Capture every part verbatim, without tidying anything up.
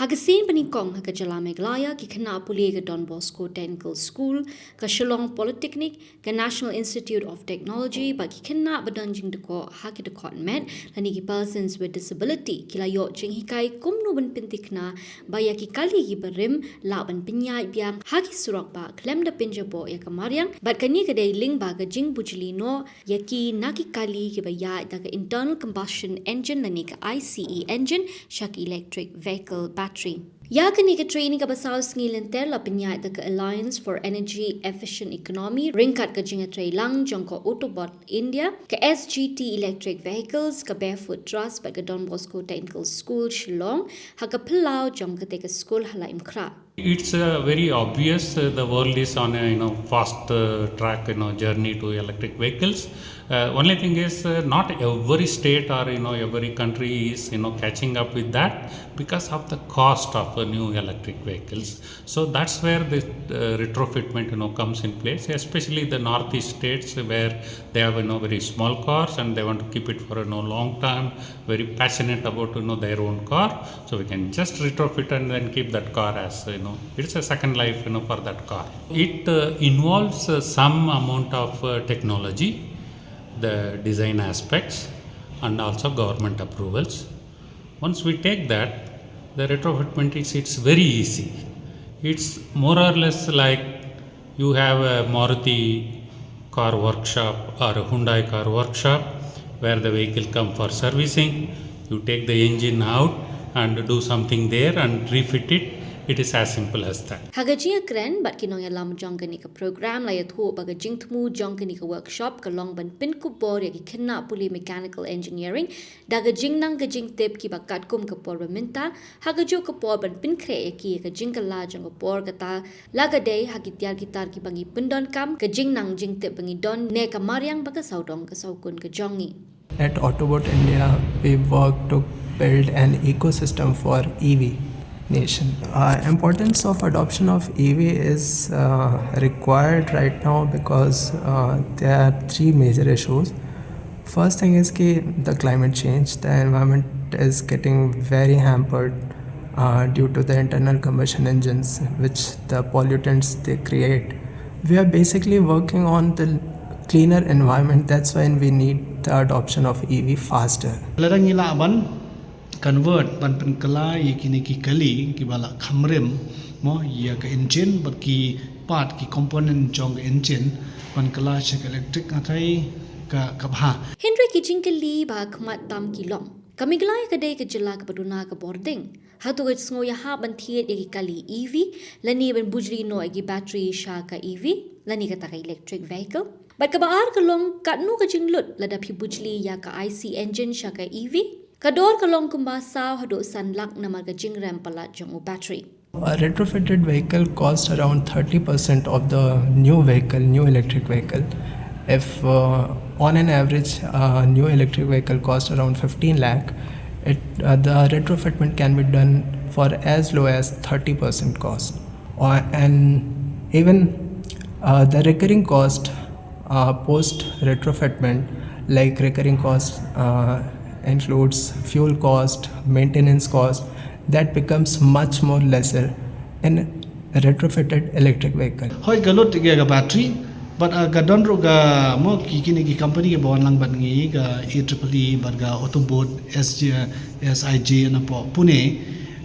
Ha ka sien ba nyngkong ha ka jylla Meghalaya, ki khynnah pule ka Don Bosco Technical School, ka Shillong Polytechnic, ka National Institute of Technology bad ki khynnah ba don jingdkoh ha ki dkhot met lane ki persons with disability ki la ïoh jinghikai kumno ban pynthikna ba ïa ki kali kiba rim lah ban pynïaid biang ha ki surok ba khlem da pynjaboh ïa ka mariang, bad kane ka dei lyngba ka jingbujli noh ïa ki na ki kali kiba ïaid da ka internal combustion engine lane ka ICE engine sha ka electric vehicle battery. Ïa kane ka training kaba saw sngi lynter la pynïaid da ka Alliance for Energy Efficient Economy ryngkat ka jingïatreilang jong ka Autobot India, ka SGT Electric Vehicles, ka Barefoot Trust bad ka Don Bosco Technical School Shillong ha ka phyllaw jong kata ka skul ha Laitumkhrah. It's uh, very obvious uh, the world is on a you know fast uh, track you know journey to electric vehicles. Uh, only thing is uh, not every state or you know every country is you know catching up with that because of the cost of uh, new electric vehicles. So that's where the uh, retrofitment you know comes in place, especially the northeast states where they have you know very small cars and they want to keep it for you know long time, very passionate about you know their own car, so we can just retrofit and then keep that car as you know it's a second life you know for that car. It uh, involves uh, some amount of uh, technology, the design aspects, and also government approvals. Once we take that, the retrofitment is it's very easy. It's more or less like you have a Maruti car workshop or a Hyundai car workshop where the vehicle come for servicing. You take the engine out and do something there and refit it. It is as simple as that. Ha ka jingïakren bad ki nongïalam jong kane ka program la ïathuh ba ka jingthmu jong kane ka workshop ka long ban pynkupbor ïa ki khynnah pule mechanical engineering da ka jingnang ka jingtip kiba katkum ka por ba mynta, ha kajuh ka por ban pynkhreh ïa ki ïa ka jingkylla jong ka por, kata la ka dei ha ki tiar ki tar kiba ngi pyndonkam, ka jingnang jingtip ba ngi don ne ka mariang ba ka sawdong ka sawkun ka jong ngi. At Autobot India, we work to build an ecosystem for E V nation. Uh, importance of adoption of E V is uh, required right now because uh, there are three major issues. First thing is ki the climate change, the environment is getting very hampered uh, due to the internal combustion engines, which the pollutants they create. We are basically working on the cleaner environment. That's why we need the adoption of E V faster. Lada ngi lah ban convert ban pynkylla ïa kine ki kali kiba la kham rim mo ïa ka engine bad ki part ki component jong ka engine ban kylla sha ka electric, nga tharai ka ka bha. Hynrei ki jingkylli ba khmat tam ki long, ka Meghalaya ka dei ka jylla kaba duna ka bording. Hato ka sngew ïahap ban thied ïa ki kali E V lane ban bujli noh ïa ki battery sha ka E V lane kata ka electric vehicle? Bad kaba ar ka long, katno ka jinglut lada phi bujli ïa ka ICE engine sha ka E V? Ka dor ka long kumba saw haduh san lak namar ka jingrem palat jong u battery. A retrofitted vehicle costs around thirty percent of the new vehicle, new electric vehicle. If uh, on an average, a new electric vehicle costs around fifteen lakh, it, uh, the retrofitment can be done for as low as thirty percent cost. Or, and even uh, the recurring cost uh, post retrofitment, like recurring cost uh, includes fuel cost, maintenance cost, that becomes much more lesser in retrofitted electric vehicle. Hoi ka lut ïa ka battery, but uh, ka don ruh ka mo ki kine ki company ki ba wan lang bad ngi, ka A triple E bad ka Autobot, S J, S I J na po Pune.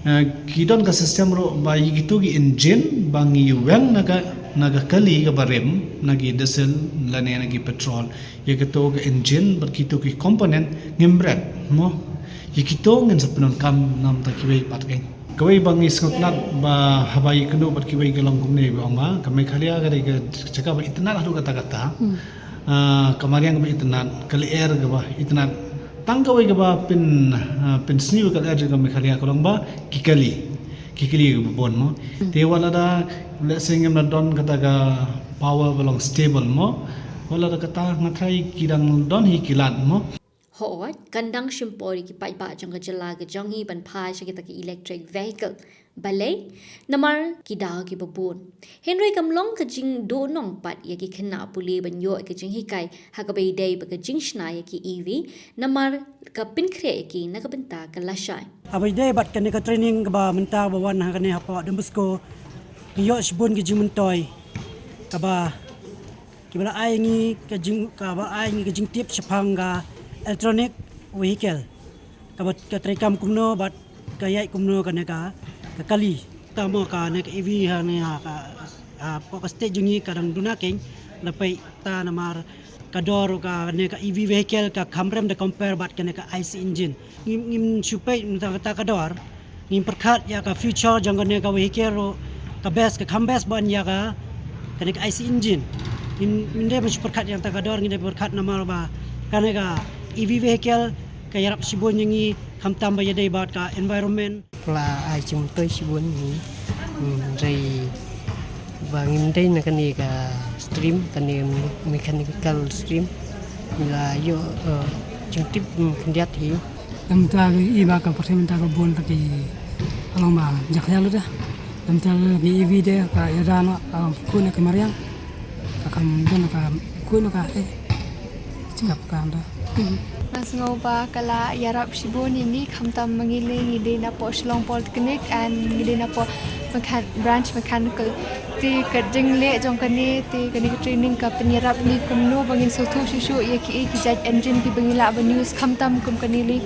Uh, ki don ka system ruh ba ïa kito ki engine ba ngi weng na ka na ka kali kaba rim, na ki diesel lane na ki petrol, ïa kito ka engine bad kito ki component ngim bret mo. Ïa kito ngin sa pyndonkam namar ta kiwei pat keiñ. Kawei ba ngi sngewtynnat ba haba ïakynduh bad kiwei ka long kumne ba ong ba ka Meghalaya ka dei ka jaka ba itynnat haduh katta katta. Ah, ka mariang kaba itynnat, ka lyer kaba itynnat. Tang kawei kaba pyn, ah, pynsniew ka lyer jong ka Meghalaya ka long ba ki kali. Ki kali kaba bun mo. Te wat lada lehse ngim la don kata ka power ba long stable mo. Wat lada kata nga tharai ki dang don hi ki lad mo. Hooid, kan dang shim por ïa ki paidbah jong ka jylla ka jong ngi ban phai sha kita ki electric vehicle. Balei? Namar ki daw kiba bun. Hynrei kam long ka jingduhnong pat ïa ki khynnah pule ban ïoh ïa ka jinghikai ha kaba ïadei bad ka jingshna ïa ki E V, namar ka pynkhreh ïa ki na ka bynta ka lashai. Haba ïadei bad kane ka training kaba mynta ba wan ha kane hapoh Don Bosco, ngi ïoh shibun ki jingmyntoi kaba, kiba la ai ngi ka jing, kaba ai ngi ka jingtip shaphang ka electronic vehicle, kaba ka treikam kumno bad ka ïaid kumno kane ka, ka kali. Tang mo kane ka E V ha ne ha ka, hapoh ka state jong ngi ka dang duna keiñ, la peit ta namar ka dor kane ka E V vehicle ka kham rem da compare bad kane ka I C engine. Ngim, ngim shu peit mynta kata ka dor, ngim pyrkhat ïa ka future jong kane ka vehicle ruh, ka best, ka kham best ban ïa ka, kane ka I C engine. Ngim, ngim dei ban shu pyrkhat ïa kata ka dor, ngim dei pyrkhat namar ba kane ka E V vehicle ka ïarap shibun ïa ngi, khamtam ba ïadei bad ka environment. Ka la ai jingmyntoi shibun ïa ngi, hmm, hynrei ba ngim dei na kane ka stream, kane mechanical stream. Ngi la ïoh, eh, jingtip, hmm, khyndiat hi. Namar ka i ba ka pyrthei mynta ka bun ta ki, ka long ba jakhlia lut da. Namar ka E V de ka ïada noh, eh, khun ki mariang. Ka kham don ka khun ka, eh, chingap ka anda. Hmm. Nga sngew ba ka la ïarap shibun ïa ngi, khamtam ma ngi lei ngi dei napoh Shillong Polytechnic and ngi dei napoh mechan-, branch mechanical. Te ka jingleh jong kane, te kane ka training ka pynïarap ngi kumno ba ngin sngewthuh shuh shuh ïa kiei ki jait engine kiba ngi lah ban use, khamtam kum kane lei.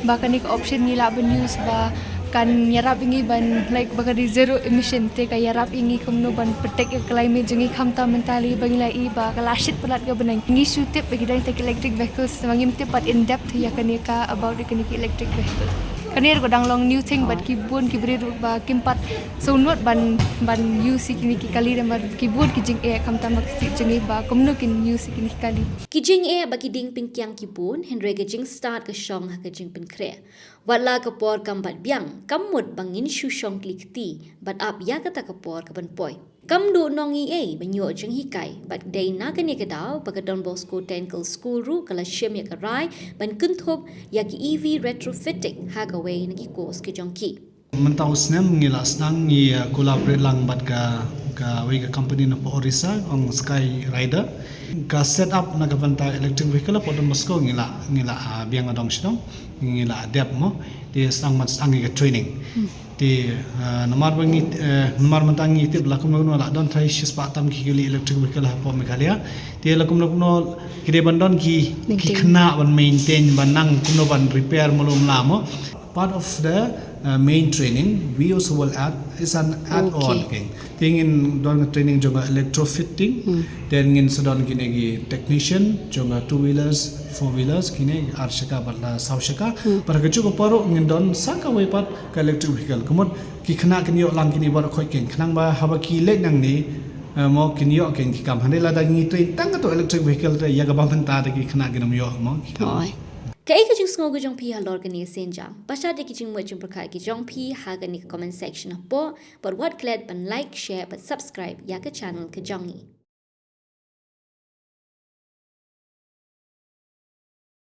Ba kane ka option ngi lah ban use ba kan ïarap ïa ngi ban, like, ba ka dei zero emission, te ka ïarap ïa ngi kumno ban protect ïa ka climate jong ngi, khamtam mynta lei ba ngi la i ba ka la shit palat ka bneng. Ngi shu tip ba ki dang ïa ki electric vehicles, te ma ngim tip pat in depth ïa kane ka about ïa kane ki electric vehicle. Kane ruh ka dang long new thing bad ki bun ki briew ruh ba kim pat sngewnud ban, ban use ïa kine ki kali, namar ki bun ki jingeh, khamtam ha ka state jong ngi ba kumno kin use ïa kine ki kali. Ki jingeh bad ki diengpyngkiang ki bun, hynrei ka jingstad ka shong ha ka jingpynkhreh. Wat la ka por kam pat biang, kam mut ba ngin shu shong kli kti bad ap ïa kata ka por kaban poi. Kam duhnong ei ei ban ïoh jinghikai, bad dei na kane ka daw ba ka Don Bosco Technical School ruh ka la shim ïa ka rai ban kynthup ïa ki E V retrofitting ha kawei na ki course ki jong ki. Mynta u snem ngi la sdang, ngi, uh, collaborate lang bad ka, kawei ka company napoh Orissa, ong Sky Rider. Ka set up na ka bynta electric vehicle hapoh Don Bosco ngi la, ngi la, uh, biang na dong sha dong, ngi la dep mo. Te sdang ban sdang ïa ka training. Hmm. Te, uh, namar ba ngi, uh, namar mynta ngi tip la kumno kumno la don trai shispah tam ki kali electric vehicle hapoh Meghalaya. Te la kumno kumno ki dei ban don ki, ki khynnah ban maintain, ban nang kumno ban repair, malum la mo. Part of the, uh, main training, we also will add, is an add-on thing. Te ngin don training jong ka electrofitting, then ngin sa don kine ki technician jong ka two wheelers, four wheelers, kine ar shaka bad la saw shaka. Bad ha kajuh ka por ruh ngin don sa kawei pat ka electric vehicle. Ka mut ki khynnah kin ïoh lang kine baroh khoit keiñ. Khnang ba haba ki leit nangne, uh, mo kin ïoh keiñ ki kam. Hynrei lada ngi train tang kato electric vehicle te ïa kaba mynta te ki khynnah kin ym ïoh mo ki kam. Kaei ka jingsngew ka jong phi halor kane ka sienjam? Pynshai ïa ki jingmut jingpyrkhat ki jong phi ha kane ka comment section hapoh, bad wat klet ban like, share bad subscribe ïa ka channel ka jong ngi.